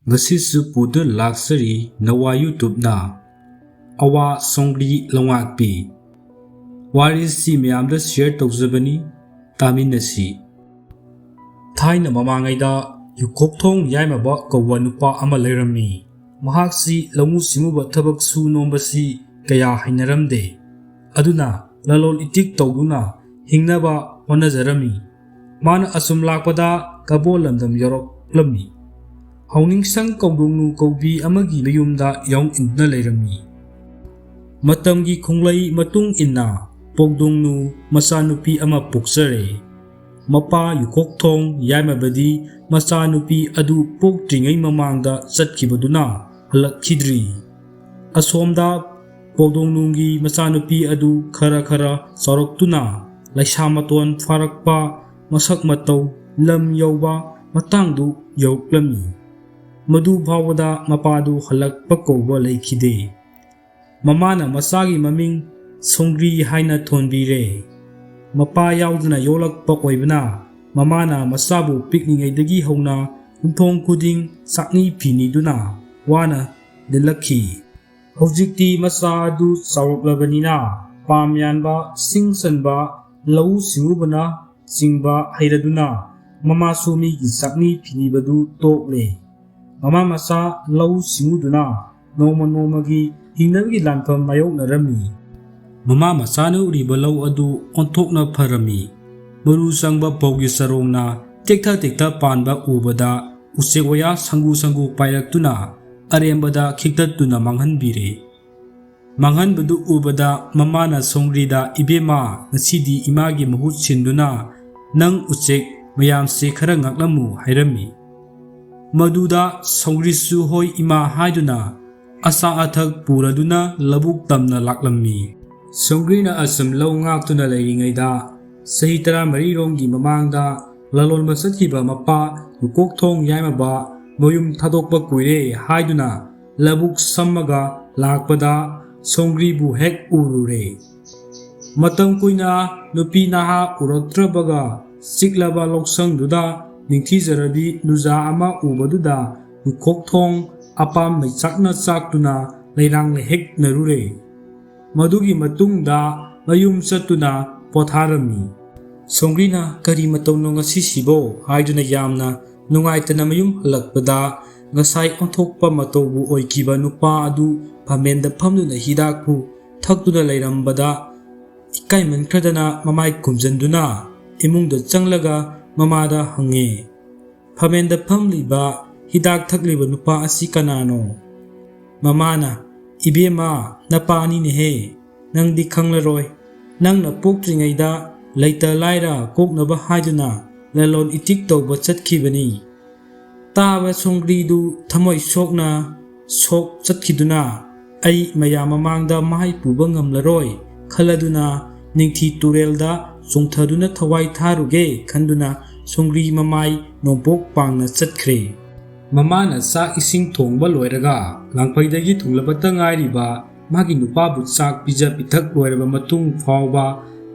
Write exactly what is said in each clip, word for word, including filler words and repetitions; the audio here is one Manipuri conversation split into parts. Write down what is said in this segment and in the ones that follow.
ꯉꯁꯤꯁꯨ ꯄꯨꯗꯨꯅ ꯂꯥꯛꯆꯔꯤ ꯅꯋꯥ YouTubeꯅ꯫ ꯑꯋꯥ ꯁꯣꯡꯒ꯭ꯔꯤ ꯂꯧꯉꯥꯛꯄꯤ꯫ ꯋꯥꯔꯤꯁꯤ ꯃꯌꯥꯝꯗ share ꯇꯧꯖꯕꯅꯤ, ꯇꯥꯃꯤꯟꯅꯁꯤ꯫ ꯊꯥꯏꯅ ꯃꯃꯥꯡꯉꯩꯗ ꯌꯨꯀꯣꯛꯊꯣꯡ ꯌꯥꯏꯃꯕ ꯀꯧꯕ ꯅꯨꯄꯥ ꯑꯃ ꯂꯩꯔꯝꯃꯤ꯫ ꯃꯍꯥꯛꯁꯤ ꯂꯧꯎ ꯁꯤꯡꯎꯕ ꯊꯕꯛ ꯁꯨ ꯅꯣꯝꯕꯁꯤ ꯀꯌꯥ ꯍꯩꯅꯔꯝꯗꯦ꯫ ꯑꯗꯨꯅ ꯂꯂꯣꯟ ꯏꯇꯤꯛ ꯇꯧꯗꯨꯅ ꯍꯤꯡꯅꯕ ꯍꯣꯠꯅꯖꯔꯝꯃꯤ꯫ ꯃꯥꯅ ꯑꯁꯨꯝ ꯂꯥꯛꯄꯗ ꯀꯕꯣ ꯂꯝꯗꯝ ꯌꯧꯔꯛꯂꯝꯃꯤ꯫ ꯍꯧꯅꯤꯡꯁꯪ ꯀꯧꯗꯣꯡꯅꯨ ꯀꯧꯕꯤ ꯑꯃꯒꯤ ꯃꯌꯨꯝꯗ ꯌꯥꯎ ꯏꯟꯗꯨꯅ ꯂꯩꯔꯝꯃꯤ꯫ ꯃꯇꯝꯒꯤ ꯈꯣꯡꯂꯩ ꯃꯇꯨꯡ ꯏꯟꯅ ꯄꯧꯗꯣꯡꯅꯨ ꯃꯆꯥꯅꯨꯄꯤ ꯑꯃ ꯄꯣꯛꯆꯔꯦ꯫ ꯃꯄꯥ ꯌꯨꯀꯣꯛꯊꯣꯡ ꯌꯥꯏꯃꯕꯗꯤ ꯃꯆꯥꯅꯨꯄꯤ ꯑꯗꯨ ꯄꯣꯛꯇ꯭ꯔꯤꯉꯩ ꯃꯃꯥꯡꯗ ꯆꯠꯈꯤꯕꯗꯨꯅ ꯍꯜꯂꯛꯈꯤꯗ꯭ꯔꯤ꯫ ꯑꯁꯣꯝꯗ ꯄꯧꯗꯣꯡꯅꯨꯒꯤ ꯃꯆꯥꯅꯨꯄꯤ ꯑꯗꯨ ꯈꯔ ꯈꯔ ꯆꯥꯎꯔꯛꯇꯨꯅ ꯂꯩꯁꯥ ꯃꯇꯣꯟ ꯐꯥꯔꯛꯄ, ꯃꯁꯛ ꯃꯇꯧ ꯂꯝ ꯌꯧꯕ ꯃꯇꯥꯡꯗꯨ ꯌꯧꯔꯛꯂꯝꯃꯤ꯫ ꯃꯗꯨ ꯐꯥꯎꯕꯗ ꯃꯄꯥꯗꯨ ꯍꯜꯂꯛꯄ ꯀꯧꯕ ꯂꯩꯈꯤꯗꯦ꯫ ꯃꯃꯥꯅ ꯃꯆꯥꯒꯤ ꯃꯃꯤꯡ ꯁꯣꯡꯒ꯭ꯔꯤ ꯍꯥꯏꯅ ꯊꯣꯟꯕꯤꯔꯦ꯫ ꯃꯄꯥ ꯌꯥꯎꯗꯅ ꯌꯣꯛꯂꯛꯄ ꯑꯣꯏꯕꯅ, ꯃꯃꯥꯅ ꯃꯆꯥꯕꯨ ꯄꯤꯛꯂꯤꯉꯩꯗꯒꯤ ꯍꯧꯅ ꯌꯨꯝꯊꯣꯡ ꯈꯨꯗꯤꯡ ꯆꯥꯛꯅꯤ ꯐꯤꯅꯤꯗꯨꯅ ꯋꯥꯅ ꯂꯦꯜꯂꯛꯈꯤ꯫ ꯍꯧꯖꯤꯛꯇꯤ ꯃꯆꯥ ꯑꯗꯨ ꯆꯥꯎꯔꯛꯂꯕꯅꯤꯅ, ꯄꯥꯝ ꯌꯥꯟꯕ, ꯁꯤꯡ ꯆꯟꯕ, ꯂꯧꯎ ꯁꯤꯡꯎꯕꯅ ꯆꯤꯡꯕ ꯍꯩꯔꯗꯨꯅ, ꯃꯃꯥꯁꯨ ꯃꯤꯒꯤ ꯆꯥꯛꯅꯤ ꯐꯤꯅꯤꯕꯗꯨ ꯇꯣꯛꯂꯦ꯫ ꯃꯃꯥ ꯃꯆꯥ ꯂꯧꯎ ꯁꯤꯡꯎꯗꯨꯅ ꯅꯣꯡꯃ ꯅꯣꯡꯃꯒꯤ ꯍꯤꯡꯅꯕꯒꯤ ꯂꯥꯟꯐꯝ ꯃꯥꯌꯣꯛꯅꯔꯝꯃꯤ꯫ ꯃꯃꯥ ꯃꯆꯥꯅ ꯎꯔꯤꯕ ꯂꯧ ꯑꯗꯨ ꯑꯣꯟꯊꯣꯛꯅ ꯐꯔꯝꯃꯤ꯫ ꯃꯔꯨ ꯆꯪꯕ ꯐꯧꯒꯤ ꯆꯔꯣꯡꯅ ꯇꯦꯛꯊ ꯇꯦꯛꯊ ꯄꯥꯟꯕ ꯎꯕꯗ, ꯎꯆꯦꯛ ꯋꯥꯌꯥ ꯁꯪꯒꯨ ꯁꯪꯒꯨ ꯄꯥꯏꯔꯛꯇꯨꯅ ꯑꯔꯦꯝꯕꯗ ꯈꯤꯛꯇꯠꯇꯨꯅ ꯃꯥꯡꯍꯟꯕꯤꯔꯦ꯫ ꯃꯥꯡꯍꯟꯕꯗꯨ ꯎꯕꯗ ꯃꯃꯥꯅ ꯁꯣꯡꯒ꯭ꯔꯤꯗ, "ꯏꯕꯦꯝꯃ, ꯉꯁꯤꯗꯤ ꯏꯃꯥꯒꯤ ꯃꯍꯨꯠ ꯁꯤꯟꯗꯨꯅ ꯅꯪ ꯎꯆꯦꯛ ꯃꯌꯥꯝꯁꯦ ꯈꯔ ꯉꯥꯛꯂꯝꯃꯨ" ꯍꯥꯏꯔꯝꯃꯤ꯫ ꯃꯗꯨꯗ ꯁꯣꯡꯒ꯭ꯔꯤꯁꯨ "ꯍꯣꯏ ꯏꯃꯥ" ꯍꯥꯏꯗꯨꯅ ꯑꯆꯥ ꯑꯊꯛ ꯄꯨꯔꯗꯨꯅ ꯂꯧꯕꯨꯛ ꯇꯝꯅ ꯂꯥꯛꯂꯝꯃꯤ꯫ ꯁꯣꯡꯒ꯭ꯔꯤꯅ ꯑꯁꯨꯝ ꯂꯧ ꯉꯥꯛꯇꯨꯅ ꯂꯩꯔꯤꯉꯩꯗ, ꯆꯍꯤ ꯇꯔꯥꯃꯔꯤ ꯔꯣꯝꯒꯤ ꯃꯃꯥꯡꯗ ꯂꯂꯣꯟꯕ ꯆꯠꯈꯤꯕ ꯃꯄꯥ ꯌꯨꯀꯣꯛꯊꯣꯡ ꯌꯥꯏꯃꯕ ꯃꯌꯨꯝ ꯊꯥꯗꯣꯛꯄ ꯀꯨꯏꯔꯦ ꯍꯥꯏꯗꯨꯅ ꯂꯧꯕꯨꯛ ꯁꯝꯃꯒ ꯂꯥꯛꯄꯗ ꯁꯣꯡꯒ꯭ꯔꯤꯕꯨ ꯍꯦꯛ ꯎꯔꯨꯔꯦ꯫ ꯃꯇꯝ ꯀꯨꯏꯅ ꯅꯨꯄꯤ ꯅꯍꯥ ꯎꯔꯛꯇ꯭ꯔꯕꯒ ꯆꯤꯛꯂꯕ ꯂꯧꯁꯪꯗꯨꯗ ꯅꯤꯡꯊꯤꯖꯔꯕꯤ ꯅꯨꯖꯥ ꯑꯃ ꯎꯕꯗꯨꯗ ꯈꯣꯛꯊꯣꯡ ꯑꯄꯥꯝ ꯃꯩꯆꯥꯛꯅ ꯆꯥꯛꯇꯨꯅ ꯂꯩꯔꯥꯡꯅ ꯍꯦꯛꯅꯔꯨꯔꯦ꯫ ꯃꯗꯨꯒꯤ ꯃꯇꯨꯡꯗ ꯃꯌꯨꯝ ꯆꯠꯇꯨꯅ ꯄꯣꯊꯥꯔꯝꯃꯤ꯫ ꯁꯣꯡꯒ꯭ꯔꯤꯅ "ꯀꯔꯤ ꯃꯇꯧꯅꯣ ꯉꯁꯤꯁꯤꯕꯣ?" ꯍꯥꯏꯗꯨꯅ ꯌꯥꯝꯅ ꯅꯨꯡꯉꯥꯏꯇꯅ ꯃꯌꯨꯝ ꯍꯜꯂꯛꯄꯗ, ꯉꯁꯥꯏ ꯑꯣꯟꯊꯣꯛꯄ ꯃꯇꯧꯕꯨ ꯑꯣꯏꯈꯤꯕ ꯅꯨꯄꯥ ꯑꯗꯨ ꯐꯝꯃꯦꯟꯗ ꯐꯝꯗꯨꯅ ꯍꯤꯗꯥꯛꯄꯨ ꯊꯛꯇꯨꯅ ꯂꯩꯔꯝꯕꯗ, ꯏꯀꯥꯏꯃꯟꯈ꯭ꯔꯗꯅ ꯃꯃꯥꯏ ꯈꯨꯝꯖꯟꯗꯨꯅ ꯏꯃꯨꯡꯗ ꯆꯪꯂꯒ ꯃꯃꯥꯗ ꯍꯪꯉꯦ, "ꯐꯝꯃꯦꯟꯗ ꯐꯝꯂꯤꯕ, ꯍꯤꯗꯥꯛ ꯊꯛꯂꯤꯕ ꯅꯨꯄꯥ ꯑꯁꯤ ꯀꯅꯥꯅꯣ?" ꯃꯃꯥꯅ, "ꯏꯕꯦꯝꯃ, ꯅꯄꯥꯅꯤꯅꯦꯍꯦ, ꯅꯪꯗꯤ ꯈꯪꯂꯔꯣꯏ꯫ ꯅꯪꯅ ꯄꯣꯛꯇ꯭ꯔꯤꯉꯩꯗ ꯂꯩꯇ ꯂꯥꯏꯔ ꯀꯣꯛꯅꯕ ꯍꯥꯏꯗꯨꯅ ꯂꯂꯣꯟ ꯏꯇꯤꯛ ꯇꯧꯕ ꯆꯠꯈꯤꯕꯅꯤ꯫" ꯇꯥꯕ ꯁꯣꯡꯒ꯭ꯔꯤꯗꯨ ꯊꯃꯣꯏ ꯁꯣꯛꯅ ꯁꯣꯛ ꯆꯠꯈꯤꯗꯨꯅ, "ꯑꯩ ꯃꯌꯥꯝ ꯃꯃꯥꯡꯗ ꯃꯥꯏ ꯄꯨꯕ ꯉꯝꯂꯔꯣꯏ" ꯈꯜꯂꯗꯨꯅ, ꯅꯤꯡꯊꯤ ꯇꯨꯔꯦꯜꯗ ꯆꯣꯡꯊꯗꯨꯅ ꯊꯋꯥꯏ ꯊꯥꯔꯨꯒꯦ ꯈꯟꯗꯨꯅ ꯁꯣꯡꯒ꯭ꯔꯤ ꯃꯃꯥꯏ ꯅꯣꯡꯄꯣꯛ ꯄꯥꯡꯅ ꯆꯠꯈ꯭ꯔꯦ꯫ ꯃꯃꯥꯅ ꯆꯥꯛ ꯏꯁꯤꯡ ꯊꯣꯡꯕ ꯂꯣꯏꯔꯒ ꯂꯥꯡꯐꯩꯗꯒꯤ ꯊꯨꯡꯂꯕꯇ ꯉꯥꯏꯔꯤꯕ ꯃꯥꯒꯤ ꯅꯨꯄꯥꯕꯨ ꯆꯥꯛ ꯄꯤꯖ ꯄꯤꯊꯛ ꯂꯣꯏꯔꯕ ꯃꯇꯨꯡ ꯐꯥꯎꯕ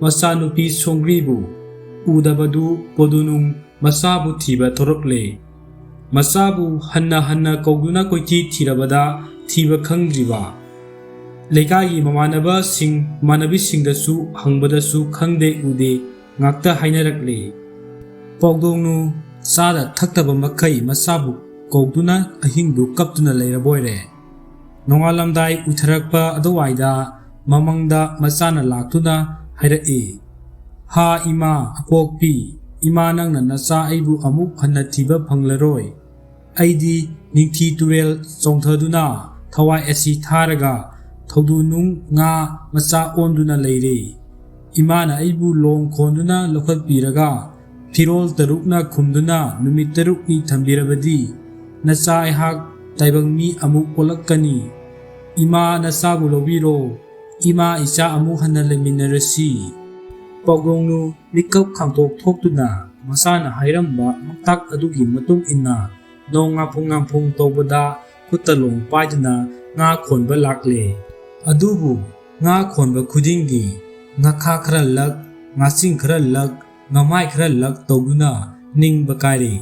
ꯃꯆꯥꯅꯨꯄꯤ ꯁꯣꯡꯒ꯭ꯔꯤꯕꯨ ꯎꯗꯕꯗꯨ ꯄꯣꯗꯨꯅꯨꯡ ꯃꯆꯥꯕꯨ ꯊꯤꯕ ꯊꯣꯔꯛꯂꯦ꯫ ꯃꯆꯥꯕꯨ ꯍꯟꯅ ꯍꯟꯅ ꯀꯧꯗꯨꯅ ꯀꯣꯏꯊꯤ ꯊꯤꯔꯕꯗ ꯊꯤꯕ ꯈꯪꯗ꯭ꯔꯤꯕ꯫ ꯂꯩꯀꯥꯏꯒꯤ ꯃꯃꯥꯟꯅꯕꯁꯤꯡ, ꯃꯃꯥꯟꯅꯕꯤꯁꯤꯡꯗꯁꯨ ꯍꯪꯕꯗꯁꯨ ꯈꯪꯗꯦ ꯎꯗꯦ ꯉꯥꯛꯇ ꯍꯥꯏꯅꯔꯛꯂꯦ꯫ ꯄꯥꯎꯗꯣꯡꯅꯨ ꯆꯥꯗ ꯊꯛꯇꯕ ꯃꯈꯩ ꯃꯆꯥꯕꯨ ꯀꯧꯗꯨꯅ ꯑꯍꯤꯡꯗꯨ ꯀꯞꯇꯨꯅ ꯂꯩꯔꯕꯣꯏꯔꯦ꯫ ꯅꯣꯡꯉꯥꯜꯂꯝꯗꯥꯏ ꯎꯏꯊꯔꯛꯄ ꯑꯗꯨꯋꯥꯏꯗ ꯃꯃꯪꯗ ꯃꯆꯥꯅ ꯂꯥꯛꯇꯨꯅ ꯍꯥꯏꯔꯛꯏ, "ꯍꯥ ꯏꯃꯥ ꯑꯄꯣꯛꯄꯤ, ꯏꯃꯥ ꯅꯪꯅ ꯅꯆꯥ ꯑꯩꯕꯨ ꯑꯃꯨꯛ ꯍꯟꯅ ꯊꯤꯕ ꯐꯪꯂꯔꯣꯏ꯫ ꯑꯩꯗꯤ ꯅꯤꯡꯊꯤ ꯇꯨꯔꯦꯜ ꯆꯣꯡꯊꯗꯨꯅ ꯊꯋꯥꯏ ꯑꯁꯤ ꯊꯥꯔꯒ ꯊꯧꯗꯨ ꯅꯨꯡ ꯉꯥ ꯃꯆꯥ ꯑꯣꯟꯗꯨꯅ ꯂꯩꯔꯦ꯫ ꯏꯃꯥꯅ ꯑꯩꯕꯨ ꯂꯣꯡ ꯈꯣꯟꯗꯨꯅ ꯂꯧꯈꯠꯄꯤꯔꯒ ꯐꯤꯔꯣꯜ ꯇꯔꯨꯛꯅ ꯈꯨꯝꯗꯨꯅ ꯅꯨꯃꯤꯠ ꯇꯔꯨꯛꯅꯤ ꯊꯝꯕꯤꯔꯕꯗꯤ ꯅꯆꯥ ꯑꯩꯍꯥꯛ ꯇꯥꯏꯕꯪ ꯃꯤ ꯑꯃꯨꯛ ꯑꯣꯜꯂꯛꯀꯅꯤ꯫ ꯏꯃꯥ ꯅꯆꯥꯕꯨ ꯂꯧꯕꯤꯔꯣ꯫ ꯏꯃꯥ ꯏꯆꯥ ꯑꯃꯨꯛ ꯍꯟꯅ ꯂꯩꯃꯤꯟꯅꯔꯁꯤ꯫" ꯄꯥꯎꯗꯣꯡꯅꯨ ꯃꯤꯀꯞ ꯈꯥꯡꯇꯣꯛ ꯊꯣꯛꯇꯨꯅ ꯃꯆꯥꯅ ꯍꯥꯏꯔꯝꯕ ꯃꯥꯡꯇꯥꯛ ꯑꯗꯨꯒꯤ ꯃꯇꯨꯡ ꯏꯟꯅ ꯅꯣꯡ ꯉꯥꯐꯨꯡ ꯉꯥꯐꯨꯡ ꯇꯧꯕꯗ ꯈꯨꯠꯇ ꯂꯣꯡ ꯄꯥꯏꯗꯨꯅ ꯉꯥ ꯈꯣꯟꯕ ꯂꯥꯛꯂꯦ꯫ ꯑꯗꯨꯕꯨ ꯉꯥ ꯈꯣꯟꯕ ꯈꯨꯗꯤꯡꯒꯤ ꯉꯥꯈꯥ ꯈꯔ ꯂꯛ, ꯉꯥꯆꯤꯡ ꯈꯔ ꯂꯛ, ꯉꯝꯍꯥꯏ ꯈꯔ ꯂꯛ ꯇꯧꯗꯨꯅ ꯅꯤꯡꯕ ꯀꯥꯏꯔꯦ꯫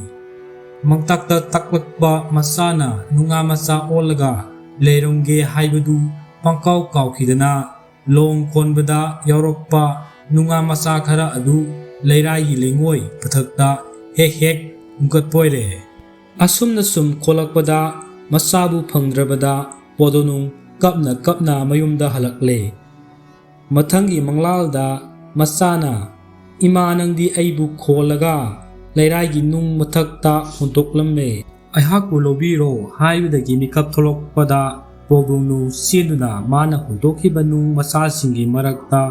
ꯃꯪꯇꯥꯛꯇ ꯇꯥꯛꯂꯛꯄ ꯃꯆꯥꯅ ꯅꯨꯡꯉꯥ ꯃꯆꯥ ꯑꯣꯜꯂꯒ ꯂꯩꯔꯝꯒꯦ ꯍꯥꯏꯕꯗꯨ ꯄꯪꯀꯥꯎ ꯀꯥꯎꯈꯤꯗꯅ, ꯂꯣꯡ ꯀꯣꯟꯕꯗ ꯌꯥꯎꯔꯛꯄ ꯅꯨꯡꯉꯥ ꯃꯆꯥ ꯈꯔ ꯑꯗꯨ ꯂꯩꯔꯥꯏꯒꯤ ꯂꯩꯉꯣꯏ ꯃꯊꯛꯇ ꯍꯦꯛ ꯍꯦꯛ ꯍꯨꯝꯀꯠꯄꯣꯏꯔꯦ꯫ ꯑꯁꯨꯝꯅ ꯁꯨꯝ ꯈꯣꯠꯂꯛꯄꯗ ꯃꯆꯥꯕꯨ ꯐꯪꯗ꯭ꯔꯕꯗ ꯄꯣꯗꯣꯅꯨꯡ ꯀꯞꯅ ꯀꯞꯅ ꯃꯌꯨꯝꯗ ꯍꯜꯂꯛꯂꯦ꯫ ꯃꯊꯪꯒꯤ ꯃꯪꯂꯥꯜꯗ ꯃꯆꯥꯅ, "ꯏꯃꯥ, ꯅꯪꯗꯤ ꯑꯩꯕꯨ ꯈꯣꯜꯂꯒ ꯂꯩꯔꯥꯏꯒꯤ ꯅꯨꯡ ꯃꯊꯛꯇ ꯍꯨꯟꯗꯣꯛꯂꯝꯃꯦ꯫ ꯑꯩꯍꯥꯛꯄꯨ ꯂꯧꯕꯤꯔꯣ" ꯍꯥꯏꯕꯗꯒꯤ ꯃꯤꯀꯞ ꯊꯣꯛꯂꯛꯄꯗ ꯄꯣꯗꯣꯅꯨ ꯆꯦꯟꯗꯨꯅ ꯃꯥꯅ ꯍꯨꯟꯗꯣꯛꯈꯤꯕ ꯅꯨꯡ ꯃꯆꯥꯁꯤꯡꯒꯤ ꯃꯔꯛꯇ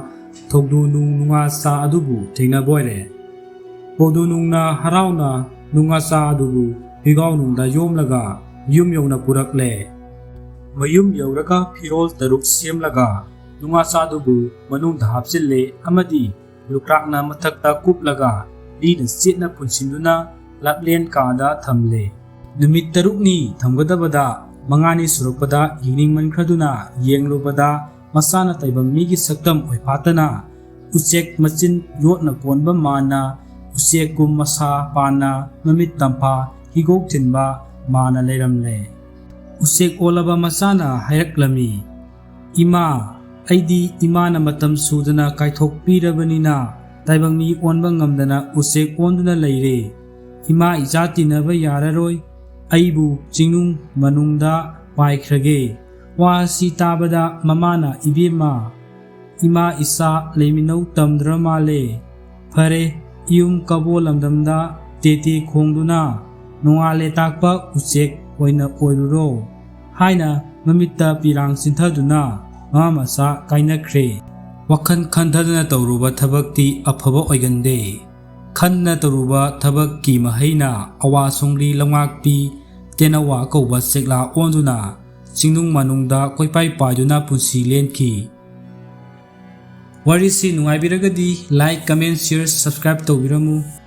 ꯊꯧꯗꯨꯅꯨꯡ ꯅꯨꯡꯉꯥꯆꯥ ꯑꯗꯨꯕꯨ ꯊꯦꯡꯅꯕ ꯑꯣꯏꯔꯦ꯫ ꯄꯣꯗꯣꯅꯨꯡꯅ ꯍꯔꯥꯎꯅ ꯅꯨꯡꯉꯥꯆꯥ ꯑꯗꯨꯕꯨ ꯐꯤꯒꯥꯎꯅꯨꯡꯗ ꯌꯣꯝꯂꯒ ꯌꯨꯝ ꯌꯧꯅ ꯄꯨꯔꯛꯂꯦ꯫ ꯃꯌꯨꯝ ꯌꯧꯔꯒ ꯐꯤꯔꯣꯜ ꯇꯔꯨꯛ ꯁꯦꯝꯂꯒ ꯅꯨꯡꯉꯥꯆꯥ ꯑꯗꯨꯕꯨ ꯃꯅꯨꯡꯗ ꯍꯥꯞꯆꯤꯜꯂꯦ ꯑꯃꯗꯤ ꯂꯨꯀ꯭ꯔꯥꯛꯅ ꯃꯊꯛꯇ ꯀꯨꯞꯂꯒ ꯂꯤꯅ ꯆꯦꯠꯅ ꯄꯨꯟꯁꯤꯟꯗꯨꯅ ꯂꯥꯞꯂꯦꯟ ꯀꯥꯗ ꯊꯝꯂꯦ꯫ ꯅꯨꯃꯤꯠ ꯇꯔꯨꯛꯅꯤ ꯊꯝꯒꯗꯕꯗ ꯃꯉꯥꯅꯤ ꯁꯨꯔꯛꯄꯗ ꯌꯦꯡꯅꯤꯡꯃꯟꯈ꯭ꯔꯗꯨꯅ ꯌꯦꯡꯂꯨꯕꯗ ꯃꯆꯥꯅ ꯇꯥꯏꯕꯪ ꯃꯤꯒꯤ ꯁꯛꯇꯝ ꯑꯣꯏꯐꯥꯠꯇꯅ ꯎꯆꯦꯛ ꯃꯆꯤꯟ ꯌꯣꯠꯅ ꯀꯣꯟꯕ ꯃꯥꯟꯅ ꯎꯆꯦꯛꯀꯨꯝ ꯃꯁꯥ ꯄꯥꯟꯅ ꯃꯃꯤꯠ ꯇꯝꯐꯥ ꯍꯤꯒꯣꯛ ꯊꯤꯟꯕ ꯃꯥꯟꯅ ꯂꯩꯔꯝꯂꯦ꯫ ꯎꯆꯦꯛ ꯑꯣꯜꯂꯕ ꯃꯆꯥꯅ ꯍꯥꯏꯔꯛꯂꯝꯃꯤ, "ꯏꯃꯥ, ꯑꯩꯗꯤ ꯏꯃꯥꯅ ꯃꯇꯝ ꯁꯨꯗꯅ ꯀꯥꯏꯊꯣꯛꯄꯤꯔꯕꯅꯤꯅ ꯇꯥꯏꯕꯪ ꯃꯤ ꯑꯣꯟꯕ ꯉꯝꯗꯅ ꯎꯆꯦꯛ ꯑꯣꯟꯗꯨꯅ ꯂꯩꯔꯦ꯫ ꯏꯃꯥ ꯏꯆꯥ ꯇꯤꯟꯅꯕ ꯌꯥꯔꯔꯣꯏ꯫ ꯑꯩꯕꯨ ꯆꯤꯡꯅꯨꯡ ꯃꯅꯨꯡꯗ ꯄꯥꯏꯈ꯭ꯔꯒꯦ꯫" ꯋꯥ ꯑꯁꯤ ꯇꯥꯕꯗ ꯃꯃꯥꯅ, "ꯏꯕꯦꯝꯃ, ꯏꯃꯥ ꯏꯆꯥ ꯂꯩꯃꯤꯟꯅꯧ ꯇꯝꯗ꯭ꯔ ꯃꯥꯜꯂꯦ꯫ ꯐꯔꯦ, ꯏꯌꯨꯝ ꯀꯕꯣ ꯂꯝꯗꯝꯗ ꯇꯦꯇꯦ ꯈꯣꯡꯗꯨꯅ ꯅꯣꯡꯉꯥꯜꯂꯦ ꯇꯥꯛꯄ ꯎꯆꯦꯛ ꯑꯣꯏꯅ ꯑꯣꯏꯔꯨꯔꯣ" ꯍꯥꯏꯅ ꯃꯃꯤꯠꯇ ꯄꯤꯔꯥꯡ ꯆꯤꯟꯊꯗꯨꯅ ꯃꯃꯥ ꯃꯆꯥ ꯀꯥꯏꯅꯈ꯭ꯔꯦ꯫ ꯋꯥꯈꯜ ꯈꯟꯊꯗꯅ ꯇꯧꯔꯨꯕ ꯊꯕꯛꯇꯤ ꯑꯐꯕ ꯑꯣꯏꯒꯟꯗꯦ꯫ ꯈꯟꯅ ꯇꯧꯔꯨꯕ ꯊꯕꯛꯀꯤ ꯃꯍꯩꯅ ꯑꯋꯥ ꯁꯣꯡꯂꯤ ꯂꯝꯉꯥꯛꯄꯤ ꯇꯦꯅꯋꯥ ꯀꯧꯕ ꯆꯦꯛꯂꯥ ꯑꯣꯟꯗꯨꯅ ꯆꯤꯡꯅꯨꯡ ꯃꯅꯨꯡꯗ ꯀꯣꯏꯄꯥꯏ ꯄꯥꯏꯗꯨꯅ ꯄꯨꯟꯁꯤ ꯂꯦꯟꯈꯤ꯫ ꯋꯥꯔꯤꯁꯤ ꯅꯨꯡꯉꯥꯏꯕꯤꯔꯒꯗꯤ like, comment, share, subscribe ꯇꯧꯕꯤꯔꯝꯃꯨ꯫